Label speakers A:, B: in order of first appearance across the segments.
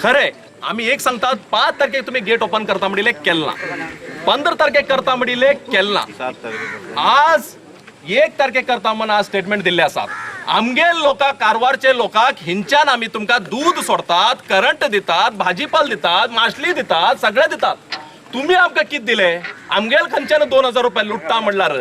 A: खरें आमी एक सांगतात, 5 तारखेक तुमी गेट ओपन करता म्हणिल्लें केलें ना, 15 तारखेक करता म्हणिल्लें केलें ना, आज 1 तारखेक करता म्हण आज स्टेटमेंट दिल्ले आसात. आमगेल लोकांक, कारवारचे लोकांक हिंच्यान आमी तुमकां दूद सोडतात, करंट दितात, भाजीपाल दितात, मासली दितात, सगळें दितात. तुम्ही आमकां कितें दिले? आमगेल खंयच्यान 2000 रुपये लुट्टा म्हणल्यार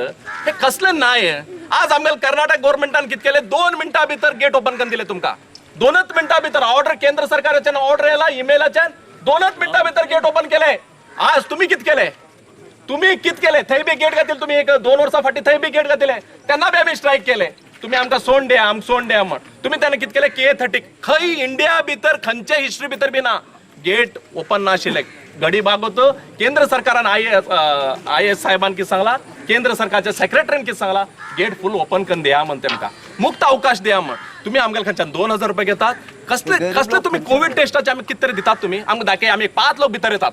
A: हे कसलें न्याय? आज आमगेल कर्नाटक गव्हर्मेंटान कितें केलें? 2 मिनटां भितर गेट ओपन करून दिले तुमकां. 2 मिनटां भितर ऑर्डर, केंद्र सरकाराच्यान ऑर्डर येला इमेलाच्यान, 2 मिनटां भितर गेट ओपन केले. आज तुम्ही कितें केले? तुम्ही कितें केले? थंय बी गेट घातले तुम्ही, एक 2 वर्सां फाटीं थंय बी गेट घातले, तेन्ना बी आमी स्ट्रायक केले. तुम्ही आमकां सोंड द्या, आमकां सोंड द्या म्हण तुम्ही तेन्ना कितें केलें? K30 खंय इंडिया भितर खंयचे हिस्ट्री भितर बी ना गेट ओपन नाशिल्लें. गडी बागोत केंद्र सरकारान I S साहेबान कितें सांगला, केंद्र सरकारच्या सेक्रेटरीन कितें सांगला, गेट फुल ओपन करून द्या म्हण, तेमकां मुक्त अवकाश द्या म्हण. तुम्ही आमगेले खंयच्यान 2000 रुपये घेतात? कसले कसले तुम्ही कोवीड टेस्टाचे आमी कितें तरी दितात तुम्ही आमकां दाखय. आमी 5 लोक भितर येतात,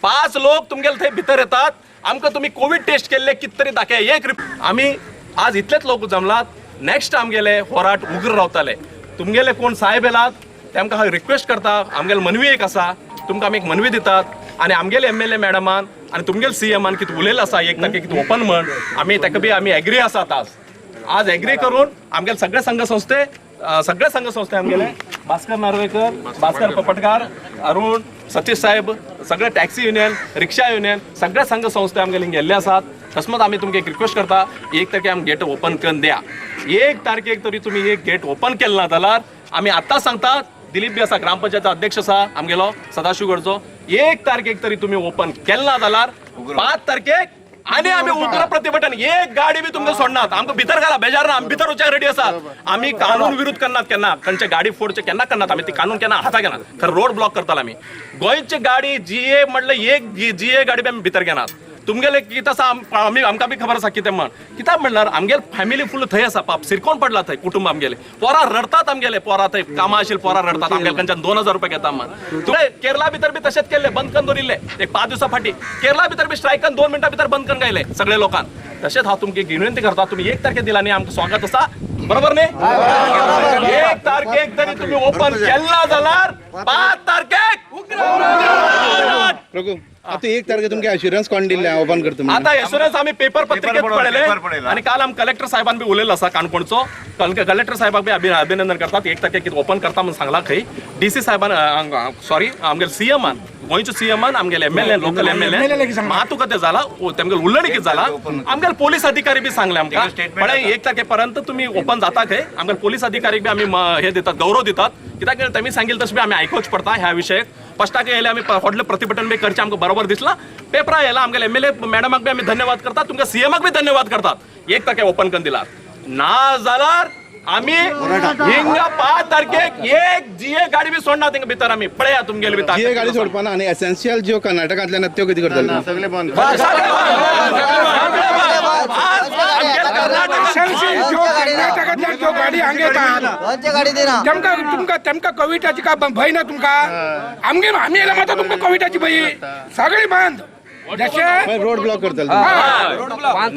A: 5 लोक तुमगेले थंय भितर येतात, आमकां तुम्ही कोवीड टेस्ट केल्ले कितें तरी दाखय. एक आमी आज इतलेच लोक जमलात. नेक्स्ट आमगेले होराट उग्र रावताले. तुमगेले कोण साहेब येलात तेमकां हांव रिक्वेस्ट करता, आमगेले मनवी एक आसा, तुमकां आमी एक मनवी दितात. आनी आमगेले MLA मॅडमान आनी तुमगेले CM कितें उलयलें आसा 1 तारखेक कितें ओपन म्हण, आमी ताका बी आमी एग्री आसात. आज आज एग्री करून आमगेले सगळे संघ संस्थे, सगळे संघ संस्थे आमगेले भास्कर नार्वेकर, भास्कर पपटकार, अरुण, सतीश साहेब, सगळे टॅक्सी युनियन, रिक्षा युनियन, सगळे संघ संस्थे आमगेले गेल्ले आसात. तसमत आमी तुमकां एक रिक्वेस्ट करता, 1 तारखेक आमी गेट ओपन करून द्या. 1 तारखेक तरी तुमी एक गेट ओपन केलें ना जाल्यार आमी आतां सांगतात, दिलीप बी आसा, ग्रामपंचायत अध्यक्ष आसा आमगेलो सदाशिवगडचो, 1 तारखेक तरी तुमी ओपन केलें ना जाल्यार 5 तारखेक आनी आमी उग्र प्रतिभटन, एक गाडी बी तुमकां सोडनात. आमकां भितर घाला, बेजार ना, आमी भितर वचपाक रेडी आसात. आमी कानून विरुद्ध करनात केन्ना, खंयचे गाडी फोडचे केन्ना करनात आमी, ती कानून केन्ना हाता घेनात. खरें रोड ब्लॉक करताले आमी. गोंयची गाडी GA म्हणलं एक GA गाडी बी आमी भितर घेनात. तुमगेले कितें आसा आमी आमकां बी खबर आसा कितें म्हण. कित्याक म्हणल्यार आमगेले फॅमिली फुल थंय आसा, पाप सिरकोन पडला थंय कुटुंब आमगेले, पोरां रडतात आमगेले, पोरां थंय कामां आशिल्ले पोरां रडतात आमगेले खंयच्यान 2000 रुपये घेता म्हण. तुवें केरला भितर बी तशेंच केल्ले, बंद करून दवरिल्ले एक 5 दिवसां फाटीं. केरला भितर बी स्ट्रायकान 2 मिनटां भितर बंद करून गायले सगळे लोकांक. तशेंच हांव तुमकां विनंती करता, तुमी 1 तारखे दिला न्ही, आमकां स्वागत आसा, बरोबर न्ही? 1 तारखेक तरी तुमी ओपन केलें ना जाल्यार 5 तारखेक
B: आता 1 तारखे तुमकां एश्युरन्स कोण दिल्ले ओपन करता म्हणून?
A: आता एश्युरन्स आमी पेपर पत्रिकेत पळयले आनी काल आम कलेक्टर साहेबान बी उलयलो आसा काणकोणचो. कलेक्टर साहेबाक बी अभिनंदन करतात, 1 तारखेक कितें ओपन करता म्हणून सांगला खंय. DC साहेबान, सॉरी, आमगेले CM गोंयचो CM आमगेले MLA, local MLA मातू कतें जाला, तेमगेले उलोवणी कितें जाला, आमगेले पोलीस अधिकारी बी सांगले आमकां पळय 1 तारखे पर्यंत तुमी ओपन जाता खंय. आमगेले पोलीस अधिकारी बी आमी हे दितात, गौरव दितात, कित्याक तेमी सांगिल्लें तशें बी आमी आयकोच पडटा. ह्या विशयाक फस्टाक येयले आमी व्हडलें प्रतिभटन बी करचें आमकां बरोबर दिसलां. पेपरा येयला, आमगेले MLA मॅडमाक बी आमी धन्यवाद करतात, तुमकां CMाक बी धन्यवाद करतात, 1 तारखे ओपन करून दिला ना जाल्यार आमी हिंगा 5 तारखेक एक GA गाडी बी सोडना थिंगा भितर आमी. पळया तुमगेले बी
B: GA गाडी सोडपाना. आनी एसेन्शियल ज्यो कर्नाटकांतल्यान त्यो कितें करतले?
C: सगळे बंद.
D: कर्नाटकांतल्यान ज्यो गाडी हांगा येतात तेमकां तुमकां तेमकां कोविडाची काय भंय ना तुमकां? आमगे आमी येयला मात तुमकां कोविडाची भंय, सगळी बंद. जशे
B: रोड ब्लॉक करतले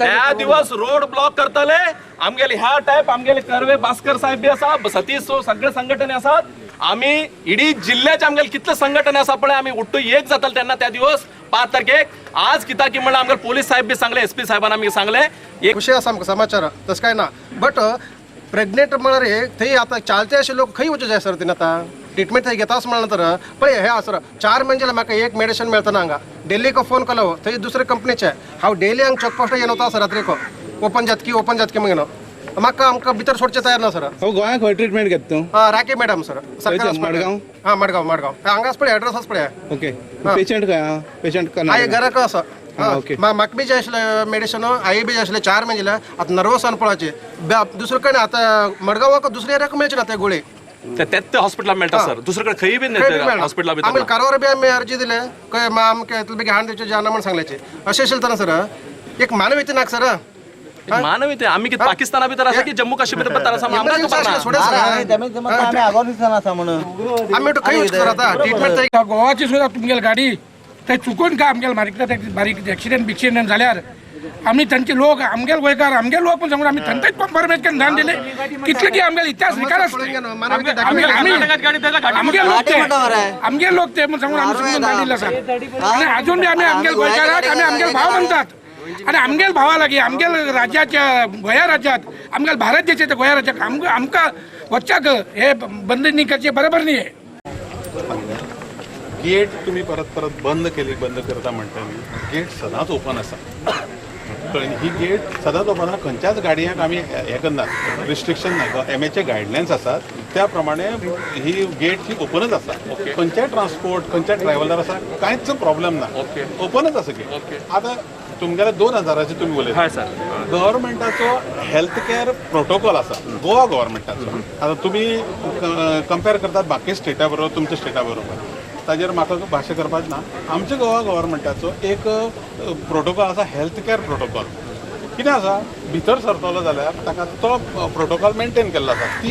A: ह्या दिवस रोड ब्लॉक करतले आमगेले. ह्या टायप आमगेले कर्वे भास्कर साहेब बी आसा, सतीश सगळे संघटने आसात. आमी इडी जिल्ह्याचे आमगेले कितले संघटने आसा पळय, आमी उट्टू एक जातले तेन्ना त्या दिवस 5 तारखेक. आज कित्याक की म्हणल्यार आमगेले पोलीस साहेब बी सांगले, SP साहेबान आमी सांगले एक
C: खुशी आसा आमकां समाचार, तशें काय ना. बट प्रेग्नेंट म्हळ्यार थंय आतां चालते अशे लोक खंय वचूं जाय सर? तेणी आतां ट्रिटमेंट थंय घेताच म्हणल्यार तर पळय हे आसा, 4 म्हयने जाले म्हाका एक मेडिसिन मेळतना. हांगा डेलीको फोन केलो थंय दुसरे कंपनीचे. हांव डेली हांगा चेकपोस्ट येवन वता सर, रात्रीको ओपन जातकी, ओपन जातकी मागीर म्हाका आमकां भितर सोडचें तयार ना सर.
B: हो गोंयांत खंय ट्रिटमेंट घेता तूं?
C: हां, राके मॅडम सर, सरकारी.
B: मडगांव?
C: हां, मडगांव, मडगांव. हांगा पळय, एड्रेस आसा पळय.
B: ओके, पेशंट खंय आहा? पेशंट
C: हांवें घराक आसा.
B: ओके.
C: म्हाका बी जाय आशिल्लें मेडिसिन, आई बी जाय आशिल्लें. 4 म्हयने जाले आतां नर्वस आनी पळोवचें दुसरे कडेन आतां मडगांवाक दुसऱ्या एरियाक मेळचें ना ते गुळी.
A: तेच हॉस्पिटलान मेळटा सर, दुसरे कडेन खंय बी हॉस्पिटला
C: आमी
A: भितर.
C: कारवार बी आमी अर्जी दिले खंय, आमकां इतले बेगीन हाडून दिवचें जायना म्हूण सांगल्याचे. अशें आशिल्लें तर सर एक मानवती नाका सर?
A: मानवी ते आमी कितें पाकिस्ताना भितर आसा की जम्मू काश्मीर भितर आसा आमकां खबर ना.
C: आमी खंय सर आतां ट्रिटमेंट?
D: गोवाची सुद्दां तुमगेली गाडी थंय चुकून काय आमगेले बारीक बारीक एक्सिडेंट बिक्सिडेंट जाल्यार आमी तांचे लोक आमगेले गोंयकार आमगेले लोक पण सांगून आमी थंयच परमेट केन्ना धाडून दिले कितले की आमगेले इतिहास विकारच आमगे लोक ते आमगे लोक ते म्हूण सांगून आमी समजून धाडून दिले आसा. आनी अजून बी आमी आमगेले गोंयकाराक आमी आमगेले भाव म्हणटात आनी आमगेले भावा लागीं आमगेले राज्याच्या गोंया राज्यात आमगेले भारत देशाच्या गोंया राज्याक आमकां वच्चाक हे बंदी करचे बरोबर न्ही.
E: गेट तुम्ही परत परत बंद केली बंद करता म्हणटा न्ही, गेट सदांच ओपन आसा, कळ्ळें? ही गेट सदांच ओपन आसा, खंयच्याच गाडयांक आमी हें करना, रिस्ट्रिक्शन ना. एमएचे गायडलायन्स आसात त्या प्रमाणे ही गेट ही ओपनच आसा. खंयच्याय ट्रान्सपोर्ट खंयच्याय ट्रॅव्हलर आसा कांयच प्रॉब्लेम ना, ओपनच आसा गेट. आतां तुमगेले 2000 तुमी उलयता, गव्हर्मेंटाचो हेल्थ केअर प्रोटोकॉल आसा गोवा गव्हर्मेंटाचो. आतां तुमी कंपेर करतात बाकी स्टेटा बरोबर, तुमच्या स्टेटा बरोबर, ताजेर म्हाका भाशा करपाक ना. आमच्या गोवा गव्हर्मेंटाचो एक प्रोटोकॉल आसा, हेल्थ केअर प्रोटोकॉल. कितें आसा, भितर सरतलो जाल्यार ताका तो प्रोटोकॉल मेंटेन केल्लो आसा.